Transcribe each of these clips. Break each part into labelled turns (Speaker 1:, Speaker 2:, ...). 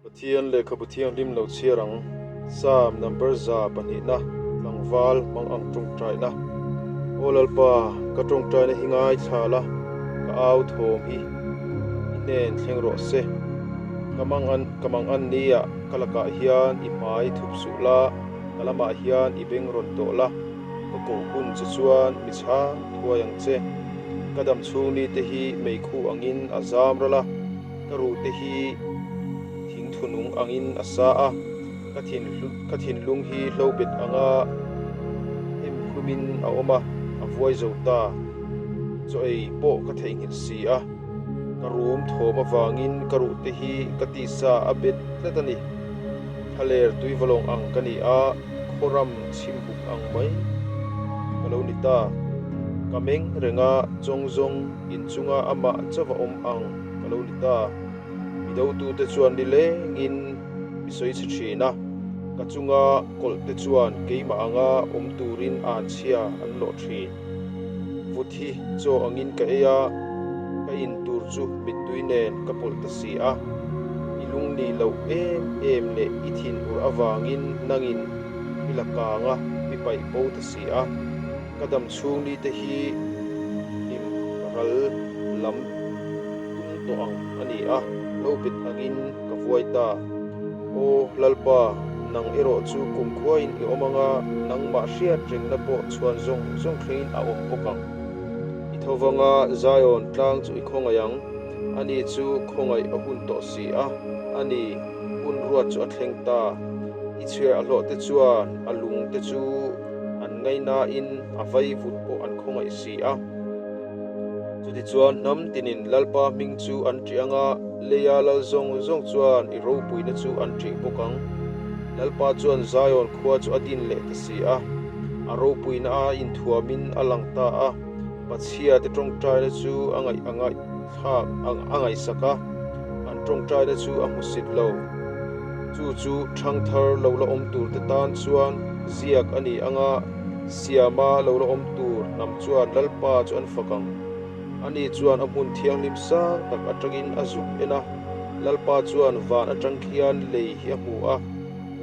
Speaker 1: Pathian lehkhabu thianghlim lo chhiar ang. Psalm number 2 na tlangval hmang ang tawngtaina. Aw Lalpa, ka tawngtaina hi ngaithla la, ka au thawm hi i hnen thleng rawh se. Ka mang ka mang an nia ka lakah hian i hmai thup suh la, ka lamah hian i beng rawn tawh la, ka koh hun che chuan mi chhang thuai ang che. Ka dam chhung ni te hi meikhu angin a zam ral a, ka ruh te hi thing thunung angin a sa a, ka thin ka thinlung hi hlo bet anga hem hlumin a awm a, a vuai zo ta. Chaw ei pawh ka theihnghilh si a, ka rum thawm avangin ka ruh te hi ka tisa a bet tlat a ni. Thlaler tuivalawng ang ka ni a, khawram chhimbuk ang mai ka lo ni ta. Ka meng reng a, chawng zawng inchunga amah chauh a awm ang ka lo ni ta. Mi dotute chuan nilengin mi sawi chhe thin a, ka chunga kawlh te chuan keimah anga awm turin anchhia an lawh thin. Vut hi chaw angin ka ei a, ka in tur chu mittui nen ka pawlh ta si a. I lung nih loh em em leh i thin ur avangin nangin i la kang a, i paih bo ta si a. Ka dam chhung ni te hi hlim ral lam tum tawh ang a ni a, lo bet angin ka vuai ta. Aw Lalpa, nang erawh chu kumkhuain i awm anga nangmah hriat rengna pawh chhuan zawng zawng thlengin a awm bawk ang. I tho vanga Zion tlang chu i khawngaih ang, ani chu khawngaih a hun tawh si a, ani hun ruat chu a thleng ta. I chhiar a hlawh te chuan a lung te chu an ngaihnain a vaivut pawh an khawngaih si a. Chutichuan hnam tinin Lalpa hming chu an ṭih ang a, leia lal zawng zawng chuan i ropuina chu an ṭih bawk ang. Lalpa chuan Zion khua chu a din leh ta si a, a ropuina a inthuamin a lang ta a, Pathiate ṭawngṭaina chu a ngaih a ngaihthlak a ngaihsak a, an ṭawngṭaina chu a hmusit lo. Chu chu ṭhangthar lo la awm turte tan chuan ziak a ni ang a, siama lo la awm tur hnam chuan Lalpa chu an fak ang. Ani chuan a hmun thianghlim sang tak atangin a zuk en a, Lalpa chuan van atang khian lei hi a hmu a,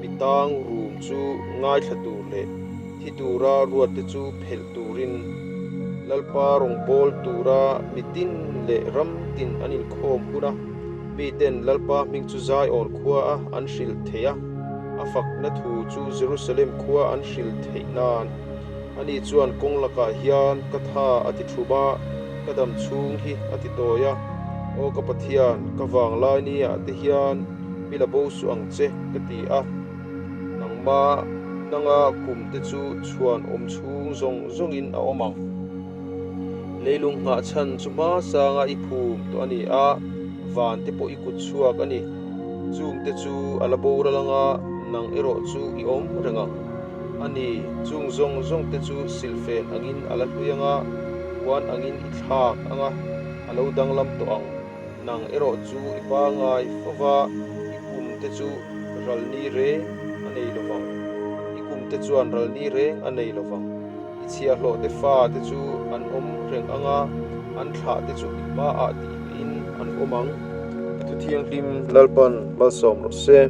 Speaker 1: mi tang rum chu ngaithla tur leh thi tura ruatte chu phelh turin Lalpa rawngbâwl tura mi tin leh ram tin an inkhâwm hun a, miten Lalpa hming chu Zion khua a an hrilh theih a, a fakna thu chu Jerusalem khua an hrilh theih nân. Ani chuan kawng lakah hian ka tha a ti thum a, ka dam chhûng hi a ti tawi a, Aw ka Pathian, ka vânglai niah te hian mi la bo suh ang che, ka ti a. Nangma nanga kum te chu chhuan awm chhung zawng zawngin a awm ang. Leilung nghah chhan chu hma sanga i phum tawh a ni a, van te pawh i kut chhuak a ni. Chung te chu a la boral anga nang erawh chu i awm reng ang. A ni, chung zawng zawng te chu silfen angin a la hlui anga, puan angin i thlak anga a lo danglam tawh ang. Nang erawh chu i pangai fo va, i kum te chu ral ni reng a nei lo vang. I kum te chuan ral ni reng a nei lo vang. I chhiahhlawh te fa te chu an awm reng ang a, an thlah te chu i hmaah tih in an awm ang. Thu thianghlim Lalpan malsawm rawh se.